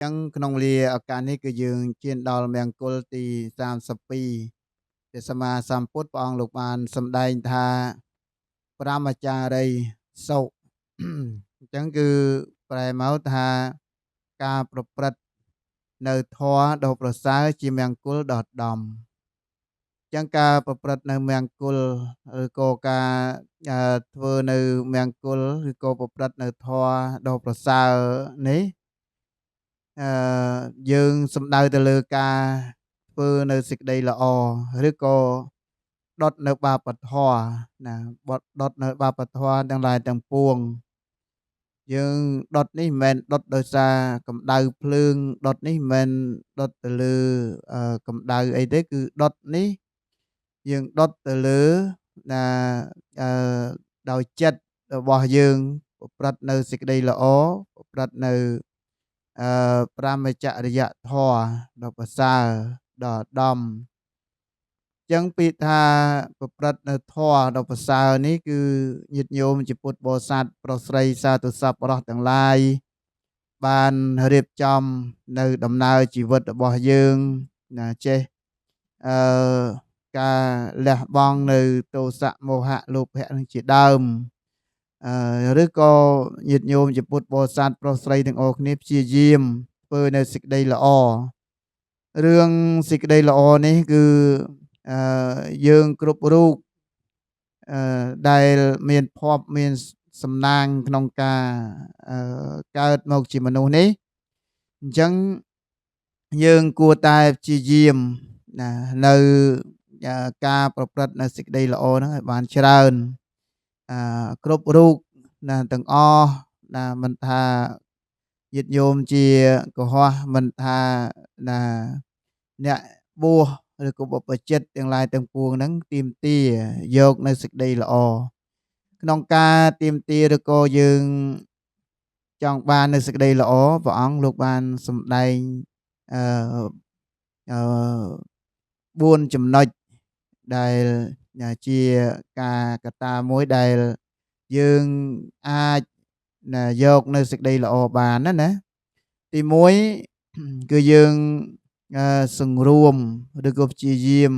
ចឹងក្នុងលាឱកាសនេះគឺយើងឈានដល់មង្គលទី32ព្រះសម្មាសម្ពុទ្ធព្រះអង្គលោកបានសម្ដែងថា ព្រហ្មចារីសុអញ្ចឹងគឺប្រែមកថាការប្រព្រឹត្តនៅធម៌ដ៏ប្រសើរជាមង្គលដ៏ដំចឹងការប្រព្រឹត្តនៅមង្គលឬក៏ការធ្វើនៅមង្គលឬក៏ប្រព្រឹត្តនៅធម៌ដ៏ប្រសើរនេះអឺយើងសំដៅទៅលើការធ្វើនៅសេចក្តីល្អឬក៏ដុតនៅបាបធម៌ណាបត់ដុតនៅបាបធម៌ទាំងឡាយទាំងពួងយើងដុតនេះមិនមែនដុតដោយសារកម្ដៅភ្លើងដុតនេះមិនមែនដុតទៅលើកម្ដៅអីទេគឺដុតនេះយើងដុតទៅលើណាអឺដោយចិត្តរបស់យើងប្រព្រឹត្តនៅសេចក្តីល្អប្រព្រឹត្តនៅអឺព្រហ្មចរិយធម៌ដ៏ប្រសើរដ៏ឧត្តមចឹងពាក្យថាប្រព្រឹត្តនៅធម៌ដ៏ប្រសើរនេះគឺញាតិញោមជាពុទ្ធបរិស័ទប្រុសស្រីសាធុសពរស់ទាំងឡាយបានរៀបចំនៅដំណើរជីវិតរបស់យើងណាចេះអឺការលះបង់នៅទោសៈមោហៈលោភៈនឹងជាដើមអឺឬក៏ញាតិញោមជាពុទ្ធបរិស័ទប្រុសស្រីទាំងអស់គ្នាព្យាយាមធ្វើនៅសេចក្តីល្អរឿងសេចក្តីល្អនេះគឺអឺយើងគ្រប់រូបអឺដែលមានភ័ព្វមានសំណាងក្នុងការអឺកើតមកជាមនុស្សនេះអញ្ចឹងយើងគួរតែព្យាយាមណានៅការប្រព្រឹត្តនៅសេចក្តីល្អហ្នឹងឲ្យបានច្រើនអឺគ្រប់រូបណាទាំងអស់ណាមិនថាញាតិញោមជាកុហកមិនថាណាអ្នកបួសឬក៏បព្វជិតទាំងឡាយទាំងពួងហ្នឹងទាមទារយកនៅសេចក្តីល្អក្នុងការទាមទារឬក៏យើងចង់បាននៅសេចក្តីល្អព្រះអង្គលោកបានសម្ដែងអឺអឺ4ចំណុចដែលជាការកត្តាមួយដែលយើងអាចយកនៅសេចក្តីល្អបានណាណាទី1គឺយើងសង្រួមឬក៏ព្យាយាម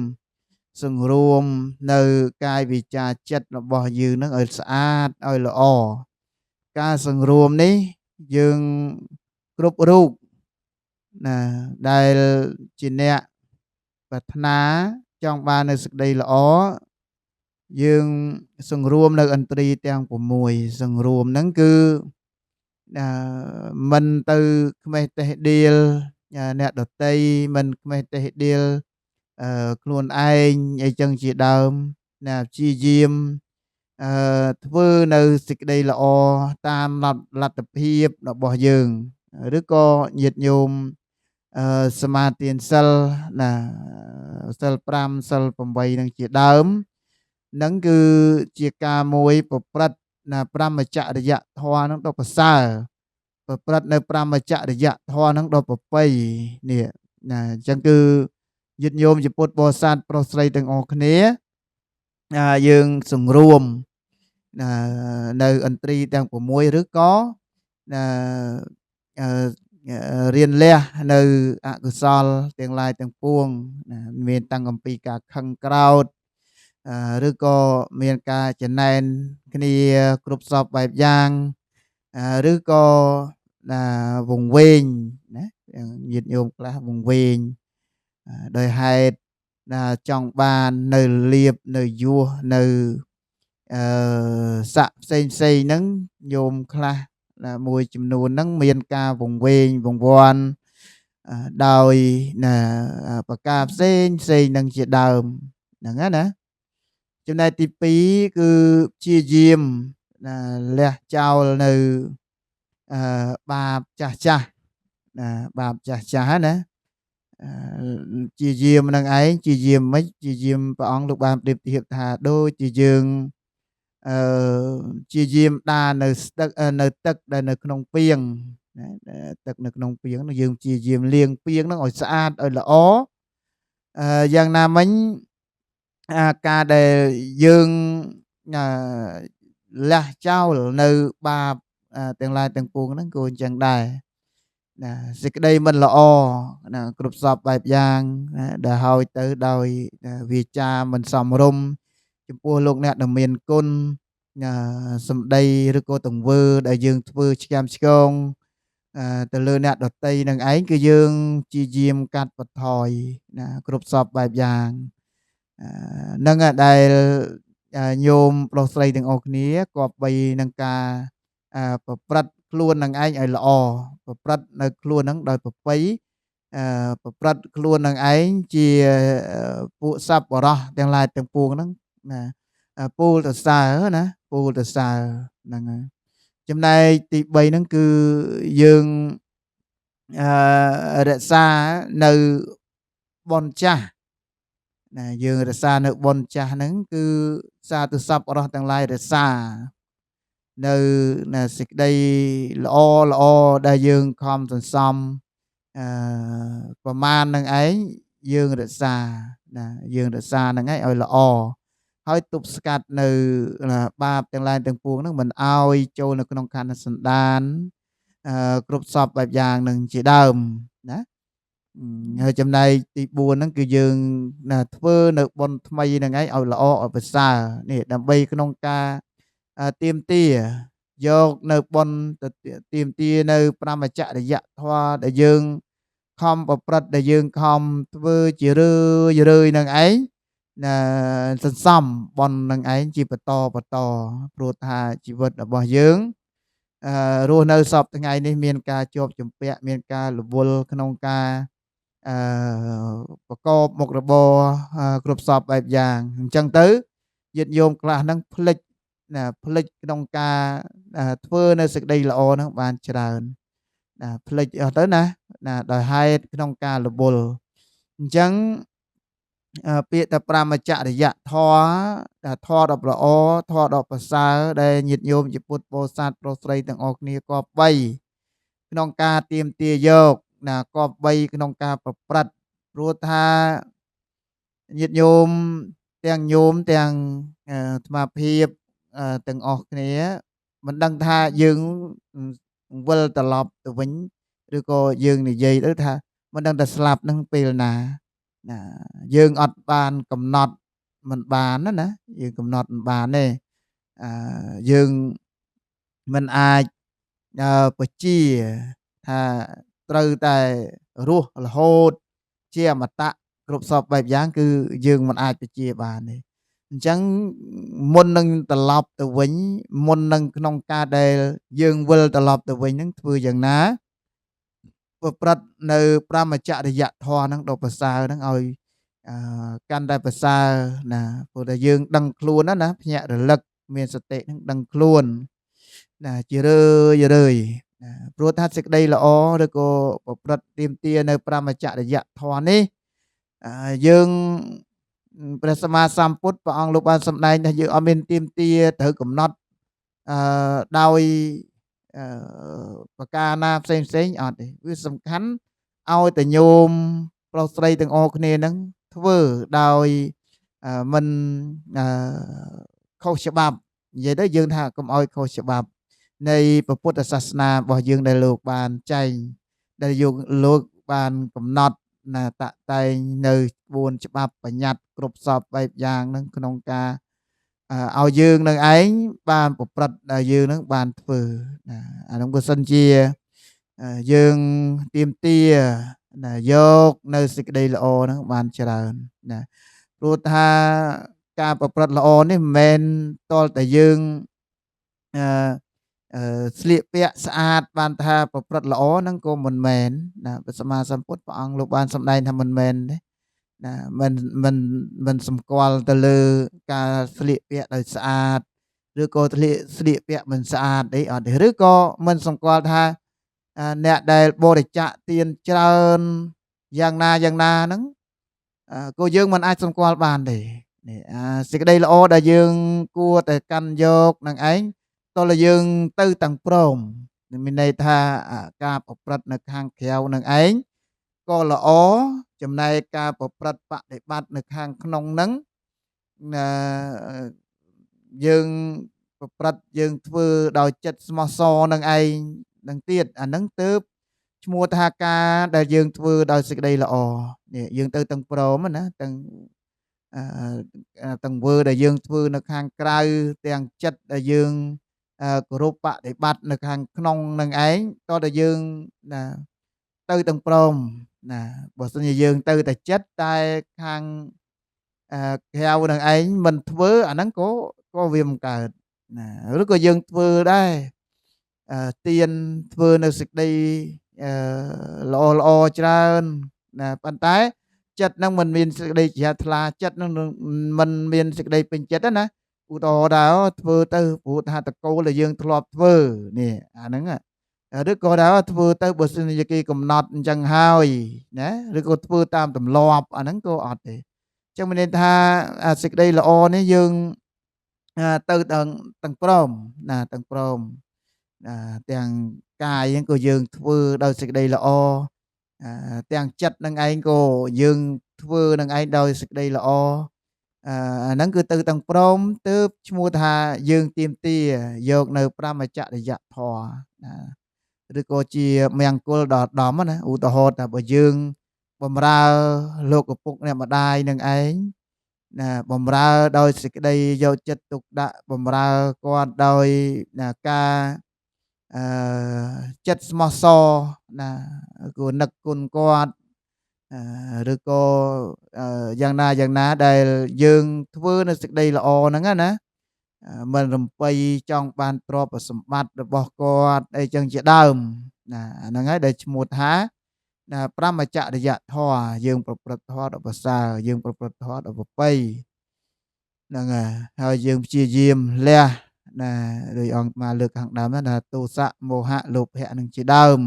សង្រួមនៅកាយវិចារចិត្តរបស់យើងនឹងឲ្យស្អាតឲ្យល្អការសង្រួមនេះយើងគ្រប់រូបណាដែលជាអ្នកប្រាថ្នាចង់បាននៅសេចក្តីល្អយើងសង្រួមនៅឥន្ទ្រីទាំង6សង្រួមហ្នឹងគឺមិនទៅខ្មេះតេះដៀលអ្នកដតីមិនខ្មេះតេះដៀលខ្លួនឯងអីចឹងជាដើមណាព្យាយាមធ្វើនៅសេចក្តីល្អតាមលទ្ធភាពរបស់យើងឬក៏ញាតិញោមសមាទានសិលណាសិល5សិល8នឹងជាដើមនឹងគឺជាការមួយប្រព្រឹត្តណាព្រហ្មចរិយធម៌នឹងដ៏ប្រសើរប្រព្រឹត្តនៅព្រហ្មចរិយធម៌នឹងដ៏ប្រពៃនេះណាអញ្ចឹងគឺញាតិញោមជាពុទ្ធបរិស័ទប្រុសស្រីទាំងអស់គ្នាយើងសង្រួមនៅឥន្ទ្រីទាំង6ឬក៏ណារៀនលះនៅអកុសលទាំងឡាយទាំងពួងណាមានតាំងអំពីការខឹងក្រោធឬក៏មានការចំណែនគ្នាគ្រប់សពបែបយ៉ាងឬក៏ណាវង្វេងណាញាតិញោមខ្លះវង្វេងដោយហេតុណាចង់បាននៅលៀបនៅយោះនៅអឺស័កផ្សេងផ្សេងហ្នឹងញោមខ្លះណាមួយចំនួនហ្នឹងមានការវង្វេងវង្វាន់ដោយណាប្រការផ្សេងផ្សេងនឹងជាដើមហ្នឹងណាចំណែកទី2គឺព្យាយាមណាលះចោលនៅអឺបាបចាស់ចាស់ណាបាបចាស់ចាស់ណាជាយាមនឹងឯងជាយាមមិនជាយាមព្រះអង្គលោកបានប្រៀបធៀបថាដូចជាយើងអឺជាយាមដានៅស្ទឹកនៅទឹកដែលនៅក្នុងពាងណាទឹកនៅក្នុងពាងយើងជាយាមលាងពាងហ្នឹងឲ្យស្អាតឲ្យល្អអឺយ៉ាងណាមិញការដែលយើងលះចោលនៅបាបទាំងឡាយទាំងពួងហ្នឹងក៏អញ្ចឹងដែរ ណាសេចក្តីមិនល្អណាគ្រប់សពបែបយ៉ាងណាដែលហើយទៅដោយវាចាមិនសមរម្យចំពោះលោកអ្នកដែលមានគុណណាសម្ដីឬក៏ទង្វើដែលយើងធ្វើឆ្គាំឆ្គងទៅលើអ្នកដតីនឹងឯងគឺយើងជាយាមកាត់បន្ថយណាគ្រប់សពបែបយ៉ាងនឹងដែលញោមប្រុសស្រីទាំងអស់គ្នាគប្បីនឹងការប្រព្រឹត្តខ្លួននឹងឯងឲ្យល្អប្រព្រឹត្តនៅខ្លួននឹងដោយប្រពៃប្រព្រឹត្តខ្លួននឹងឯងជាពួកសប្បុរសទាំងឡាយទាំងពួងហ្នឹងណាពូលទៅសើណាពូលទៅសើហ្នឹងហើយចំណែកទី3ហ្នឹងគឺយើងរក្សានៅបុណ្យចាស់ណាយើងរក្សានៅបុណ្យចាស់ហ្នឹងគឺសាធុសប្បុរសទាំងឡាយរក្សានៅណាសេចក្តីល្អល្អដែលយើងខំសន្សំប្រមាណនឹងឯងយើងរក្សាណាយើងរក្សានឹងឯងឲ្យល្អហើយទប់ស្កាត់នៅបាបទាំងឡាយទាំងពួងហ្នឹងមិនឲ្យចូលនៅក្នុងខណ្ឌសន្តានគ្រប់សពបែបយ៉ាងនឹងជាដើមណាហើយចំណែកទី4ហ្នឹងគឺយើងណាធ្វើនៅបុណ្យថ្មីហ្នឹងឯងឲ្យល្អឲ្យប្រសើរនេះដើម្បីក្នុងការទៀមទាយកនៅបុណ្យទៅទៀមទានៅព្រហ្មចរិយធម៌ដែលយើងខំប្រព្រឹត្តដែលយើងខំធ្វើជារឿយរឿយនឹងឯងណាសន្សំបុណ្យនឹងឯងជាបន្តបន្តព្រោះថាជីវិតរបស់យើងរស់នៅសពថ្ងៃនេះមានការជាប់ជំពាក់មានការរវល់ក្នុងការប្រកបមុខរបរគ្រប់សពបែបយ៉ាងអញ្ចឹងទៅញាតិញោមខ្លះហ្នឹងភ្លេចណាភ្លេចក្នុងការធ្វើនៅសេចក្តីល្អហ្នឹងបានច្រើនណាភ្លេចអស់ទៅណាណាដោយហេតុក្នុងការរវល់អញ្ចឹងពាក្យតែព្រហ្មចរិយធម៌ធម៌ដ៏ល្អធម៌ដ៏ប្រសើរដែលញាតិញោមជាពុទ្ធបរិស័ទប្រុសស្រីទាំងអស់គ្នាគប្បីក្នុងការទៀមទាយកណាគប្បីក្នុងការប្រព្រឹត្តព្រោះថាញាតិញោមទាំងញោមទាំងអាត្មាភាពទាំងអស់គ្នាមិនដឹងថាយើងវិលត្រឡប់ទៅវិញឬក៏យើងនិយាយទៅថាមិនដឹងថាស្លាប់នឹងពេលណាណាយើងអត់បានកំណត់មិនបានណាណាយើងកំណត់មិនបានទេយើងមិនអាចបជាថាត្រូវតែរស់រហូតជាអមតៈគ្រប់សពបែបយ៉ាងគឺយើងមិនអាចបជាបានទេអញ្ចឹងមុននឹងត្រឡប់ទៅវិញមុននឹងក្នុងការដែលយើងវិលត្រឡប់ទៅវិញនឹងធ្វើយ៉ាងណាប្រព្រឹត្តនៅព្រហ្មចរិយធម៌ហ្នឹងដ៏ប្រសើរហ្នឹងឲ្យកាន់តែប្រសើរណាព្រោះតែយើងដឹងខ្លួនណាភ្ញាក់រលឹកមានសតិហ្នឹងដឹងខ្លួនណាជារឿយរឿយណាព្រោះថាសេចក្តីល្អឬក៏ប្រព្រឹត្តទៀមទានៅព្រហ្មចរិយធម៌នេះយើងព្រះសម្មាសម្ពុទ្ធព្រះអង្គលោកបានសម្ដែងថាយើងអត់មានទៀមទាត្រូវកំណត់ដោយប្រការណាផ្សេងផ្សេងអត់ទេវាសំខាន់ឲ្យតែញោមប្រុសស្រីទាំងអស់គ្នានឹងធ្វើដោយមិនខុសច្បាប់និយាយទៅយើងថាកុំឲ្យខុសច្បាប់នៃពុទ្ធសាសនារបស់យើងដែលលោកបានចែងដែលយកលោកបានកំណត់ណាតតែងនៅ4ច្បាប់បញ្ញត្តិគ្រប់សពបែបយ៉ាងនឹងក្នុងការឲ្យយើងនឹងឯងបានប្រព្រឹត្តដែលយើងនឹងបានធ្វើណាអានោះបើសិនជាយើងទៀមទាណាយកនៅសេចក្តីល្អហ្នឹងបានច្រើនណាព្រោះថាការប្រព្រឹត្តល្អនេះមិនមែនតលតែយើងស្លៀកពាក់ស្អាតបានថាប្រព្រឹត្តល្អហ្នឹងក៏មិនមែនណាព្រះសម្មាសម្ពុទ្ធព្រះអង្គលោកបានសម្ដែងថាមិនមែនទេណាមិនមិនមិនសម្គាល់ទៅលើការស្លៀកពាក់ដោយស្អាតឬក៏ស្លៀកពាក់មិនស្អាតអីអត់ទេឬក៏មិនសម្គាល់ថាអ្នកដែលបរិច្ចាគទានច្រើនយ៉ាងណាយ៉ាងណាហ្នឹងក៏យើងមិនអាចសម្គាល់បានទេនេះសេចក្តីល្អដែលយើងគួរតែកាន់យកនឹងឯងតើយើងទៅទាំងព្រមមានន័យថាការប្រព្រឹត្តនៅខាងក្រៅនឹងឯងក៏ល្អចំណែកការប្រព្រឹត្តបដិបត្តិនៅខាងក្នុងហ្នឹងយើងប្រព្រឹត្តយើងធ្វើដោយចិត្តស្មោះសរនឹងឯងនឹងទៀតអាហ្នឹងទើប ឈ្មោះថាការដែលយើងធ្វើដោយសេចក្តីល្អនេះយើងទៅទាំងព្រមណាទាំងទាំងវើដែលយើងធ្វើនៅខាងក្រៅទាំងចិត្តដែលយើងគោរពបដិបត្តិនៅខាងក្នុងនឹងឯងតើតែយើងណាទៅទាំងព្រមណាបើសិនជាយើងទៅតែចិត្តតែខាងក្រៅនឹងឯងមិនធ្វើអាហ្នឹងក៏វាមិនកើតណាឬក៏យើងធ្វើដែរទៀនធ្វើនៅសេចក្តីល្អល្អច្រើនណាប៉ុន្តែចិត្តនឹងមិនមានសេចក្តីជ្រះថ្លាចិត្តនឹងមិនមានសេចក្តីពេញចិត្តណាឧទាហរណ៍ថាធ្វើទៅព្រោះថាតកូលដែលយើងធ្លាប់ធ្វើនេះអាហ្នឹងឬក៏ថាធ្វើទៅបើសិនជាគេកំណត់អញ្ចឹងហើយណាឬក៏ធ្វើតាមទម្លាប់អាហ្នឹងក៏អត់ទេអញ្ចឹងមានន័យថាសេចក្តីល្អនេះយើងទៅទាំងព្រមណាទាំងព្រមណាទាំងកាយហ្នឹងក៏យើងធ្វើដោយសេចក្តីល្អទាំងចិត្តនឹងឯងក៏យើងធ្វើនឹងឯងដោយសេចក្តីល្អអាហ្នឹងគឺទៅទាំងព្រមទើបឈ្មោះថាយើងទៀមទាយកនៅព្រហ្មចរិយធម៌ណាឬក៏ជាមង្គលដ៏ដំណាឧទាហរណ៍ថាបើយើងបំរើលោកឪពុកអ្នកម្ដាយនឹងឯងណាបំរើដោយសេចក្តីយកចិត្តទុកដាក់បំរើគាត់ដោយណាការចិត្តស្មោះសរណាគួរនឹកគុណគាត់ឬក៏យ៉ាងណាយ៉ាងណាដែលយើងធ្វើនៅសេចក្តីល្អហ្នឹងណាមិនរំពៃចង់បានទ្រព្យសម្បត្តិរបស់គាត់អីចឹងជាដើមណាហ្នឹងហើយដែលឈ្មោះថាណាព្រហ្មចរិយធម៌យើងប្រព្រឹត្តធម៌ដ៏ប្រសើរយើងប្រព្រឹត្តធម៌ដ៏ប្រពៃហ្នឹងហើយយើងព្យាយាមលះណាដោយអង្គមកលើកខាងដើមណាទោសៈមោហៈលោភៈនឹងជាដើម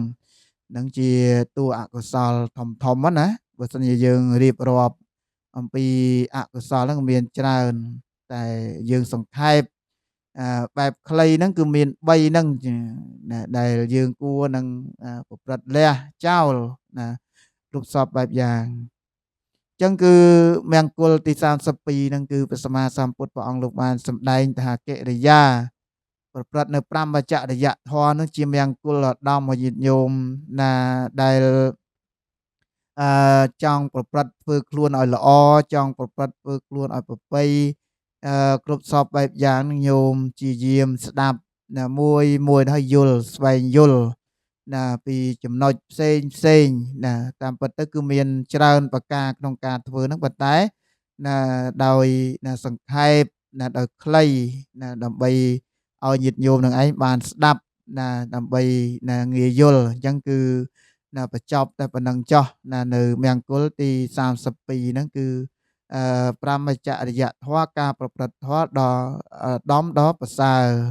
នឹងជាតួអកុសលធំធំណាបើសិនជាយើងរៀបរាប់អំពីអកុសលហ្នឹងមានច្រើនតែយើងសង្ខេបបែបខ្លីហ្នឹងគឺមាន3ហ្នឹងណាដែលយើងគួរនឹងប្រព្រឹត្តលះចោលណាគ្រប់សពបែបយ៉ាងអញ្ចឹងគឺមង្គលទី32ហ្នឹងគឺព្រះសម្មាសម្ពុទ្ធព្រះអង្គលោកបានសម្ដែងថាកិរិយាប្រព្រឹត្តនៅព្រហ្មចរិយធម៌ហ្នឹងជាមង្គលឧត្តមឲ្យញាតិញោមណាដែលចង់ប្រព្រឹត្តធ្វើខ្លួនឲ្យល្អចង់ប្រព្រឹត្តធ្វើខ្លួនឲ្យប្រពៃគ្រប់សពបែបយ៉ាងញោមជាយាមស្ដាប់ណាមួយមួយហើយយល់ស្វែងយល់ណាពីចំណុចផ្សេងផ្សេងណាតាមពិតទៅគឺមានច្រើនប្រការក្នុងការធ្វើហ្នឹងប៉ុន្តែណាដោយណាសង្ខេបណាដោយខ្លីណាដើម្បីឲ្យញាតិញោមនឹងឯងបានស្ដាប់ណាដើម្បីណាងាយយល់អញ្ចឹងគឺណាបញ្ចប់តែប៉ុណ្ណឹងចោះណានៅមង្គលទី32ហ្នឹងគឺព្រហ្មចរិយធម៌ការប្រព្រឹត្តធម៌ដ៏ដំដ៏ប្រសើរ។